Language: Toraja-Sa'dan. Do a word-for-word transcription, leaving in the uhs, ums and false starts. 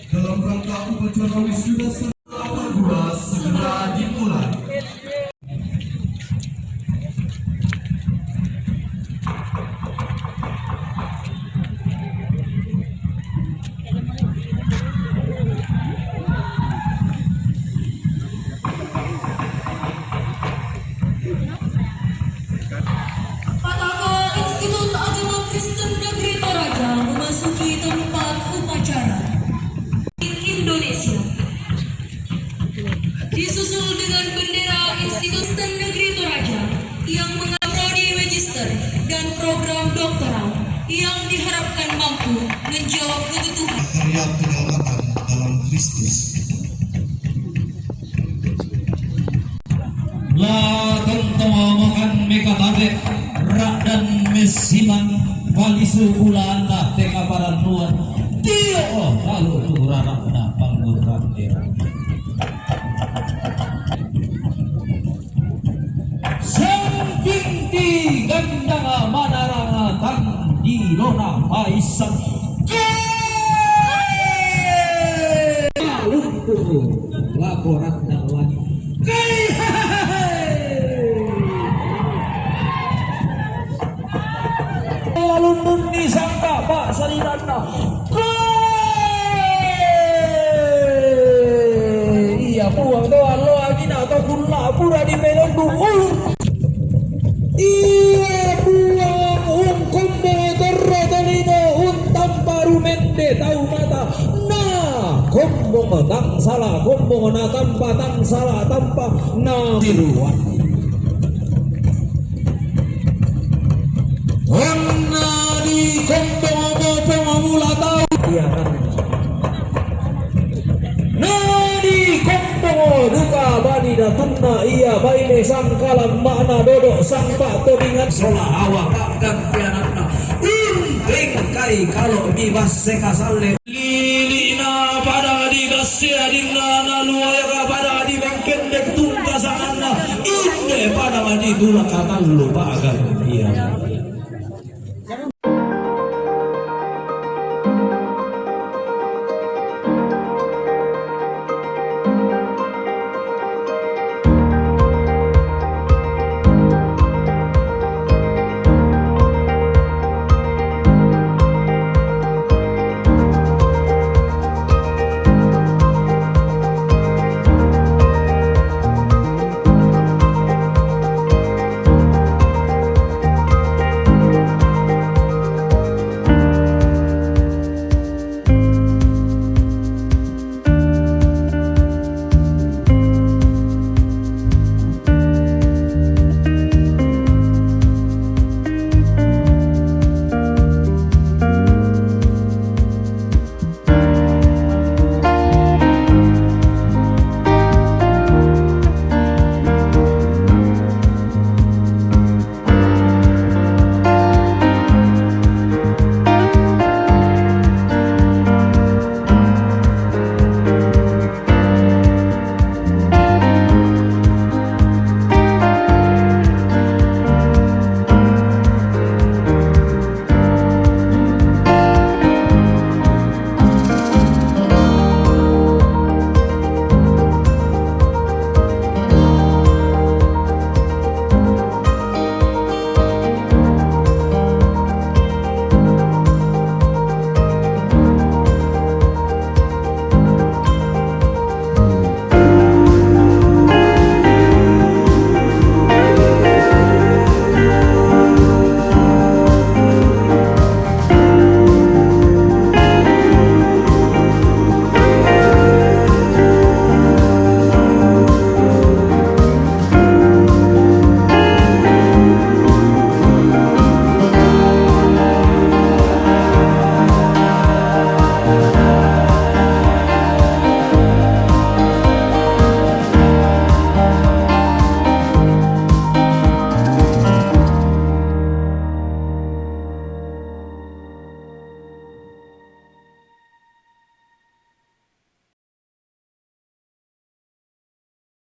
Dalam rangka upacara wisuda, segera dimulai. Pataka Institut Agama Kristen Negeri Toraja memasuki tempat upacara. Indonesia. Disusul dengan bendera Institut Kristen Negeri Toraja yang mengaprodi magister dan program doktoral yang diharapkan mampu menjawab kebutuhan karya penyelamatan dalam Kristus. La tentama makan mekatabe, rak dan mesiman, palisu bulan dah teka parantuan. Tio, oh, lalu tu ranak na pangurang dia. Semping di gandang manarang tandi lona paisan. Gol! Lumpuh laporan dan lagi. Kai, hehehe. Lalu nun disangka Pak Saridana. Gol! Iya, buang doang lo angin atau gula pura di pelondu. Ulur. Iya, buang ungkum motor tolino untam paru mende tahu mata. Nah, kombong tang salah, kombong na tampa tang salah, tampa na tiruan. Onna di kombong mo pemamula tahu. Iya kan. Nadi kombongo duka bani datunna ia baine sangkalang ma'na dodok sang pa'todingan sola awa pa'gantiananna. Untengkai kalo mibasse kasalle. Lili'na pada digasse adinna naluayaka pada dibangkendek tungkasanganna. Inde pada ditulak katallu pa'gantian.